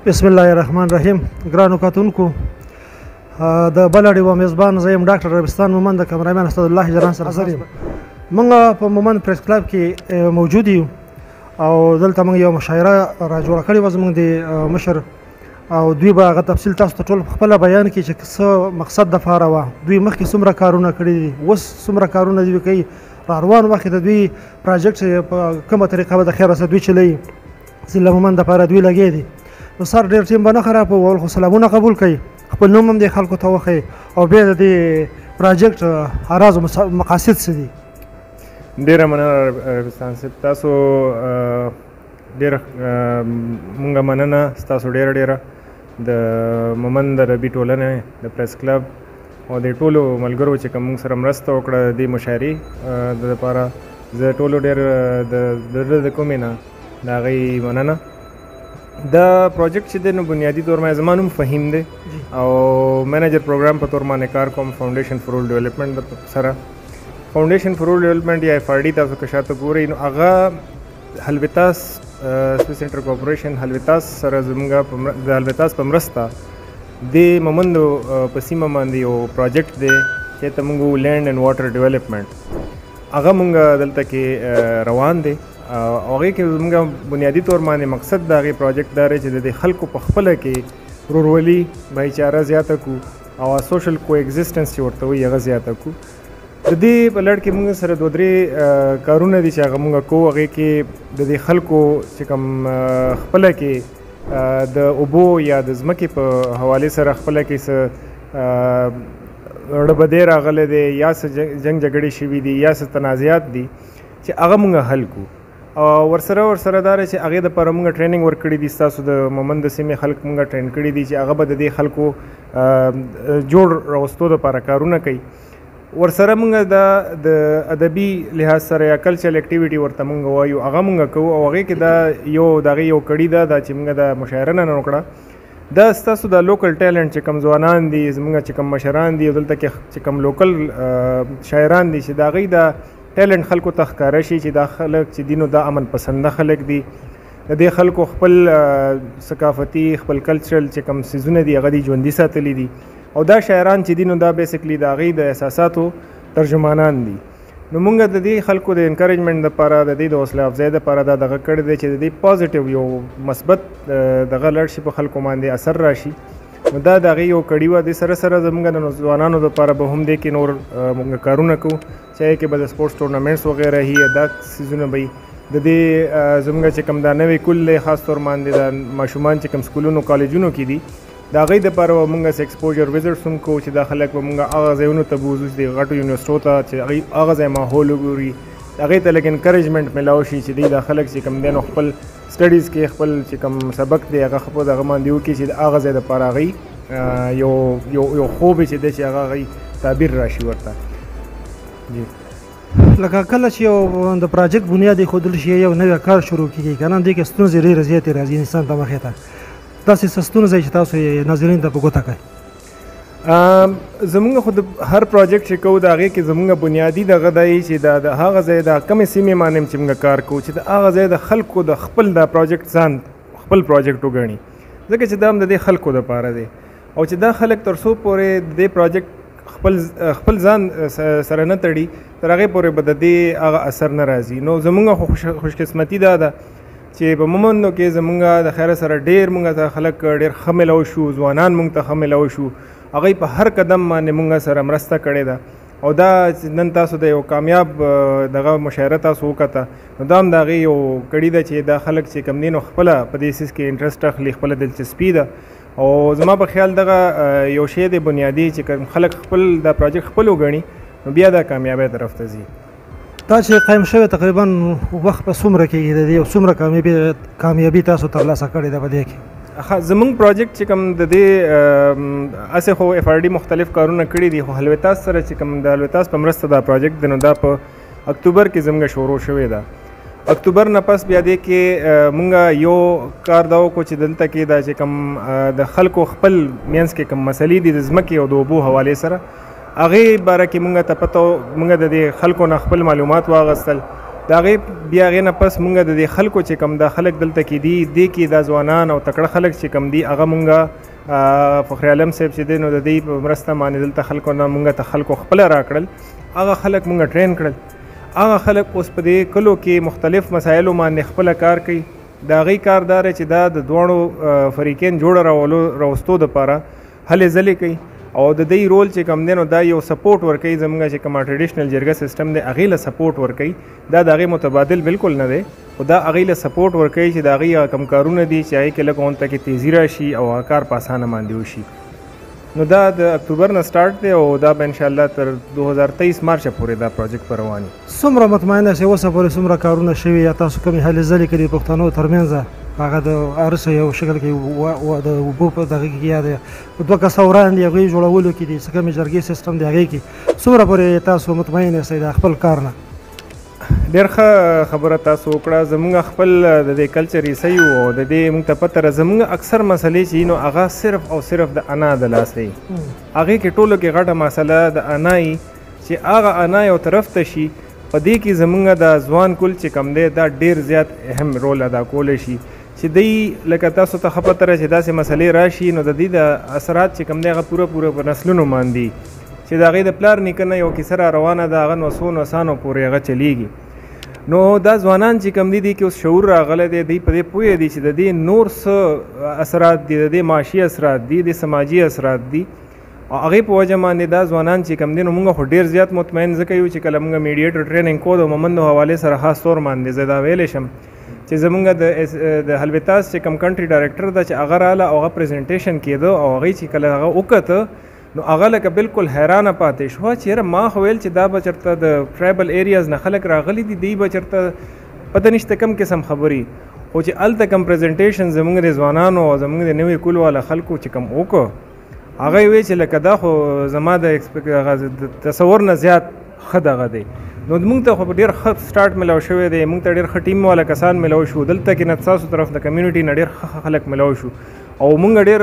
بسم الله الرحمن الرحیم. ګرانو کتونکو، د بل ډیوه میزبان زه یم ډاکټر ربستان مومند، د کمرامین اسد الله جران سره حاضر یم. موږ په مومند پریس کلب کې موجود یو او دلته موږ یو مشاعره را جوړه کړې وه زموږ د مشر، او دوی به هغه تفصیل تاسو ته ټول خپله بیان کړي چې څه مقصد دپاره وه، دوی مخکې څومره کارونه کړي دي، اوس څومره کارونه دوی کوي، را روان وخت د دوی پروجیکټ په کومه طریقه به د خیره سره دوی چلوي، ضلع مومند دپاره دوی لګیا دي. نو سر ډېر ټیم به نه خرابوو، اول خو سلامونه قبول کړئ، خپل نوم هم دې خلکو ته وښیئ او بیا د دې پروجیکټ اغراض او مقاصد څه دي. ډېره مننه ربستان صاحب، تاسو ډېره مونږه مننه ستاسو ډېره ډېره د مومند عربي ټولنې د پریس کلب او د ټولو ملګرو چې کوم مونږ سره مرسته وکړه د دې مشاعرې د لپاره. زه ټولو ډېر د زړه د کومې نه د هغوی مننه. دا پروجیکټ چې دی نو بنیادي طور باندې زما نوم فهیم دی او منیجر پروګرام په تور باندې کار کوم فاونډیشن فور رورل ډیولپمنټ سره. فاونډیشن فور رورل ډیولپمنټ یا اف ار ډي تاسو که شاته ګورئ نو هغه هلویتاس سویس انټر کارپوریشن هلویتاس سره زمونږ د هلویتاس په مرسته د مومندو په سیمه باندې یو پروجیکټ دی چې ته مونږ لینډ اینډ واټر ډیولپمنټ هغه مونږ دلته کې روان دی. هغې کې زمونږ بنیادي طور باندې مقصد د هغې پروجیکټ دا دی چې د دې خلکو په خپله کې ورورولي بهچاره زیاته کړو او سوشل کو ایگزیسټنس چې ورته وایي هغه زیاته کړو. د دې په لړ کې موږ سره دوه درې کارونه دي چې هغه موږ کوو. هغې کې د دې خلکو چې کوم خپله کې د اوبو یا د ځمکې په حوالې سره خپله کې څه ړبدی راغلی دی یا څه جنګ جګړې شوي دي یا څه تنازعات دي چې هغه موږ حل کړو. او ورسره دا دی چې هغې دپاره موږ ټریننګ ورکړي دي. ستاسو د مومند د سیمې خلک موږ ټرین کړي دي چې هغه به د دې خلکو جوړ راوستو دپاره کارونه کوي. ورسره موږ دا د ادبي لحاظ سره یا کلچرل اکټیویټي ورته موږ وایو هغه موږ کوو. او هغې کې دا یو د هغې یو کړي ده دا چې موږ دا مشاعره نن وکړه. دا ستاسو د لوکل ټیلنټ چې کوم ځوانان دي، زموږ چې کوم مشران دي او دلته کې چې کوم لوکل شاعران دي چې د هغوی دا ټیلنټ خلکو ته ښکاره شي چې دا خلک چې دي نو دا امن پسنده خلک دي، د دې خلکو خپل ثقافتي خپل کلچرل چې کوم څیزونه دي هغه دي ژوندي ساتلي دي. او دا شاعران چې دي نو دا بیسیکلی د هغوی د احساساتو ترجمانان دي. نو موږ د دې خلکو د انکریجمنټ دپاره د دې د حوصله افزایۍ دپاره دا دغه کړی دی چې د دې پازیټیو یو مثبت دغه لړ شي په خلکو باندې اثر راشي. نو دا د هغې یو کړي وه. دې سره سره زموږ د ځوانانو دپاره به هم دې کې نور موږ کارونه کوو چې هغې کې به د سپورټس ټورنامنټس وغیره وي، دا څیزونه به وي. د دې زموږ چې کوم دا نوی کول دی خاص طور باندې دا ماشومان چې کوم سکولونو کالجونو کې دي د هغې دپاره به موږ څه ایکسپوژر وزټس هم کوو چې دا خلک به موږ هغه ځایونو ته بوځو چې د غټو یونیورسټو ته چې هغوی هغه ځای ماحول وګوري، هغې ته لږ انکریجمنټ میلاو شي چې دوی دا خلک چې کوم دی نو خپل سټډیز کې خپل چې کوم سبق دی هغه خپل دغه باندې وکړي چې د هغه ځای دپاره هغوی یو یو یو خوب چې دی چې هغه هغوی تعبیر راشي ورته. جی لکه کله چې یو د پروجیکټ بنیاد ایښودل شي، یو نوی کار شروع کېږي که نه، دې کې ستونزې ډېرې زیاتې راځي انسان ته مخې ته. داسې څه ستونزې چې تاسو یې ناظرین ته په ګوته کړئ؟ زمونږ خو د هر پروجیکټ چې کوو د هغې کې زمونږ بنیادي دغه دی چې دا د هغه ځای د کومې سیمې باندې چې موږ کار کوو چې د هغه ځای د خلکو د خپل دا پروجیکټ ځان خپل پروجیکټ وګڼي، ځکه چې دا هم د دې خلکو دپاره دی او چې دا خلک تر څو پورې د دې پروجیکټ خپل ځان سره نه تړي تر هغې پورې به د دې هغه اثر نه راځي. نو زمونږ خو خوشقسمتي دا ده چې په مومندو کې زمونږ د خیره سره ډېر مونږ ته خلک ډېر ښه میلاو شو، ځوانان مونږ ته ښه میلاو شو، هغوی په هر قدم باندې مونږ سره مرسته کړې ده. او دا چې نن تاسو د یو کامیاب دغه مشاعره تاسو وکته نو دا هم د هغې یو کړي ده چې دا خلک چې کوم دی نو خپله په دې څیز کې انټرسټ اخلي، خپله دلچسپي ده. او زما په خیال دغه یو شی دی بنیادي چې کوم خلک خپل دا پروجیکټ خپل وګڼي نو بیا دا کامیابۍ طرف ته ځي. دا چې قایم شوی تقریبا وخت به څومره کېږي د دې او څومره کامیابي تاسو ترلاسه کړې ده په دې کې؟ ښه، زمونږ پروجیکټ چې کوم د دې هسې خو اف ار ډي مختلف کارونه کړي دي، خو هلویتاس سره چې کوم د هلویتاس په مرسته دا پروجیکټ دی نو دا په اکتوبر کې زمونږ شروع شوې ده. اکتوبر نه پس بیا دې کې مونږ یو کار دا وکړو چې دلته کې دا چې کوم د خلکو خپل مینځ کې کوم مسلې دي د ځمکې او د اوبو حوالې سره هغې باره کې مونږ ته پته مونږ د دې خلکو نه خپل معلومات واغستل. د هغې بیا هغې نه پس مونږ د دې خلکو چې کوم دا خلک دلته کې دي، دې کې دا ځوانان او تکړه خلک چې کوم دي هغه مونږ فخر عالم صاحب چې دی نو د دې په مرسته باندې دلته خلکو نه مونږ ته خلکو خپله راکړل، هغه خلک مونږ train کړل. هغه خلک اوس په دې کلو کې مختلف مسایلو باندې خپله کار کوي. د هغې کار دا دی چې دا د دواړو فریقین جوړه راوستو دپاره هلې ځلې کوي، او د دې رول چې کوم دی نو دا یو support ورکوي زمونږ چې کوم traditional جرګه سیستم دی هغې له support ورکوي. دا د هغې متبادل بالکل نه دی، خو دا هغې له support ورکوي چې د هغې هغه کوم کارونه دي چې هغې کې لږ غونته کې تیزي راشي او هغه کار په اسانه باندې وشي. نو دا د اکتوبر نه start دی او دا به انشاءالله تر 2023 مارچ پورې دا پروجیکټ به روان وي. څومره مطمئن یاست اوسه پورې څومره کارونه شوي یا تاسو کومې هلې ځلې کړي پښتنو ترمنځ هغه د هر څه یو شکل کې د اوبو په دغه کې یا د دوه کسه وران دي هغوی جوړولو کې دي، څه کومې جرګې سیستم دی هغې کې څومره پورې تاسو مطمئن یاست د خپل کار نه؟ ډېر ښه خبره تاسو وکړه. زمونږ خپل د دې کلچر حصه یو او د دې مونږ ته پته ده زمونږ اکثر مسلې چې نو هغه صرف او صرف د انا د لاسه وي. هغې کې ټولو کې غټه مسله د انا وي چې هغه انا یو طرف ته شي، په دې کې زمونږ د ځوان کل چې کوم دی دا ډېر زیات اهم رول ادا کولی شي چې دی لکه تاسو ته ښه پته ده چې داسې مسلې راشي نو د دې د اثرات چې کوم دی هغه پوره پوره په نسلونو باندې چې د هغې د پلار نیکه نه یو کیسه را روانه ده هغه نو څو نسانو پورې هغه چلیږي. نو دا ځوانان چې کوم دي دې کې اوس شعور راغلی دی، دوی په دې پوه دي چې د دې نور څه اثرات دي، د دې معاشي اثرات دي، د سماجي اثرات دي، او هغې په وجه باندې دا ځوانان چې کوم دي نو موږ خو ډېر زیات مطمئن ځکه یو چې کله موږ mediator training کوو د مومندو حوالې سره خاص طور باندې زه دا ویلی شم چې زمونږ د هلویتاس چې کوم country director ده چې هغه راله او هغه presentation کېده او هغې چې کله هغه وکته نو هغه لکه بالکل حیرانه پاتې شوه چې یاره ما خو ویل چې دا به چېرته د tribal areas نه خلک راغلي دي، دوی به چېرته پته نشته کوم قسم خبرې، خو چې هلته کوم presentation زمونږ د ځوانانو او زمونږ د نوي کول والا خلکو چې کوم وکړو هغه یې ویل چې لکه دا خو زما د تصور نه زیات ښه دغه دی. نو موږ ته خو ډېر ښه start ملاو شوی دی، موږ ته ډېر ښه ټیم والا کسان ملاو شو، دلته کې نه ستاسو طرف د community نه ډېر ښه ښه خلک ملاو شو او موږ ډېر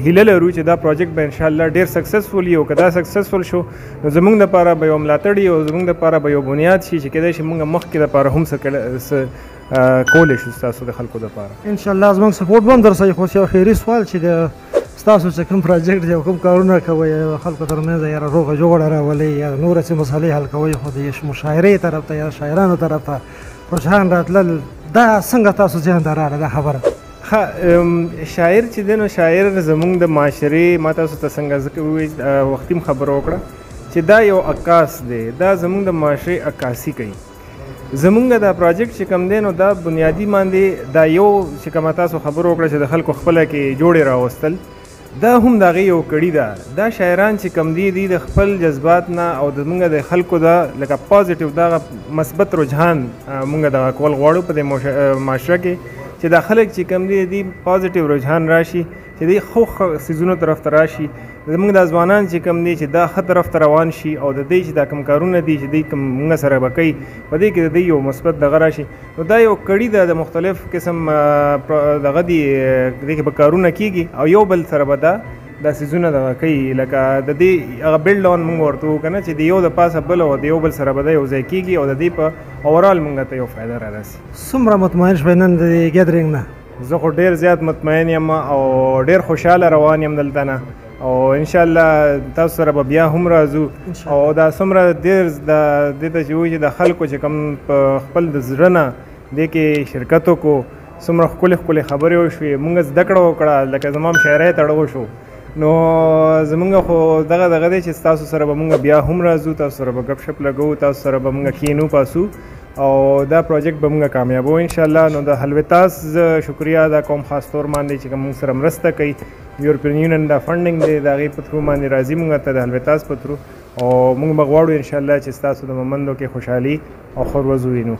هیله لرو چې دا پروجیکټ به انشاءالله ډېر successful وي، او که دا successful شو نو زموږ دپاره به یو ملاتړ او زموږ دپاره به یو بنیاد شي چې کېدای شي موږ مخکې دپاره هم څه کولی شو ستاسو د خلکو دپاره. انشاءالله زموږ support به هم درسوي. خو یو خیري سوال چې د ستاسو چې کوم پروجیکټ دی او کوم کارونه کوئ خلکو ترمنځ یا روغه جوړه راولئ یا نورې څه مسلې حل کوئ، خو د مشاعرې طرف ته یا شاعرانو طرف ته رجحان راتلل دا څنګه تاسو ذهن ته راغله دا خبره؟ ښه، شاعر چې دی نو شاعر زموږ د معاشرې، ما تاسو ته څنګه ځکه وویل وختي هم خبره وکړه چې دا یو عکاس دی، دا زموږ د معاشرې عکاسي کوي. زمونږ دا پروجیکټ چې کوم دی نو دا بنیادي باندې دا یو چې کومه تاسو خبره وکړه چې د خلکو خپله کې جوړې راوستل، دا هم د هغې یو کړي ده. دا شاعران چې کوم دي دوی د خپل جذبات نه او د مونږ د خلکو دا لکه positive دغه مثبت رجحان مونږ دغه کول غواړو په دې معاشره کې چې دا خلک چې کوم دي دوی positive رجحان راشي، چې دوی ښو ښه څیزونو طرف ته راشي. زمونږ دا ځوانان چې کوم دي چې دا ښه طرف ته روان شي او د دوی چې دا کوم کارونه دي چې دوی کوم مونږ سره به کوي په دې کې د دوی یو مثبت دغه راشي. نو دا یو کړي ده د مختلف قسم دغه دي، دې کې به کارونه کېږي او یو بل سره به دا څیزونه دغه کوي. لکه د دې هغه build on مونږ ورته وکړو که نه چې د یو د پاسه بل او د یو بل سره به دا یو ځای کېږي او د دې په overall مونږ ته یو فایده را رسي. څومره مطمئن شوئ نن د دې gathering نه؟ زه خو ډېر زیات مطمئن یم او ډېر خوشحاله روان یم دلته نه، او انشاءالله تاسو سره به بیا هم راځو. او دا څومره ډېر د دې ته چې وایي چې د خلکو چې کوم په خپل د زړه نه دې کې شرکت وکړو، څومره ښکلې ښکلې خبرې وشوې، مونږ زده کړه وکړه، لکه زما هم شاعرۍ تړو شو. نو زمونږ خو دغه دغه دی چې ستاسو سره به مونږ بیا هم راځو، تاسو سره به ګپ شپ لګوو، تاسو سره به مونږ کینو پاسو او دا پروجیکټ به مونږ کامیابو انشاءالله. نو د هلویتاس زه شکریه ادا کوم خاص طور باندې چې مونږ سره مرسته کوي، European Union دا funding دی د هغې په through باندې راځي مونږ ته د هلویتاس په through، او مونږ به غواړو انشاءالله چې ستاسو د مومندو کې خوشحالي او ښه ورځ ووینو.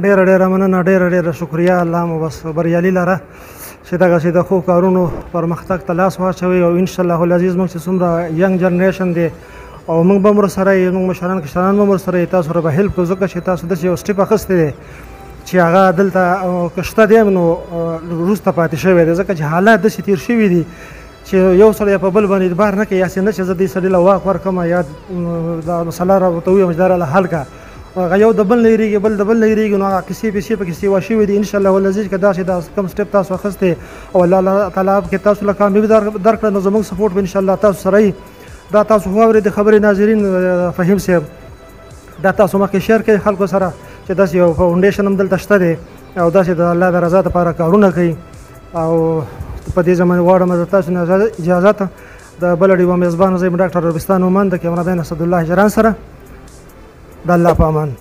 ډېره ډېره مننه، ډېره ډېره شکریه. الله مو بس بریالي لره چې دغسې د ښو کارونو پرمختګ ته لاس واچوي، او انشاءالله العزیز موږ چې څومره young generation دی او موږ به هم ورسره یو، موږ مشران کشران به هم ورسره یو، تاسو سره به help کوو، ځکه چې تاسو داسې یو step اخیستی دی چې هغه دلته که شته دی هم نو وروسته پاتې شوی دی، ځکه چې حالات داسې تېر شوي دي چې یو سړی په بل باندې اعتبار نه کوي، هسې نه چې زه دې سړي له واک ورکړم یا دا مسله راورته ووایم چې دا راله حل کړه. هغه یو د بل نه یریږي، بل د بل نه یریږي، نو هغه قصې پیسې پکې سیوا شوې دي. ان شاء الله والعزیز که داسې دا کوم سټپ تاسو اخیستی او الله تعالی کې تاسو له کامیابي درکړه، نو زموږ سپورټ به ان شاء الله تاسو سره وي. دا تاسو خو اورېدې خبرې ناظرین، فهیم صاحب دا تاسو مخکې شیر کړئ خلکو سره چې داسې یو فاونډیشن هم دلته شته دی او داسې د الله د رضا لپاره کارونه کوي. او په دې زمانه غواړم زه تاسو نه اجازه ته د بل ډیوه میزبان زه ډاکټر ربستان مومند د کیمرامین اسدالله جران سره د الله په امان.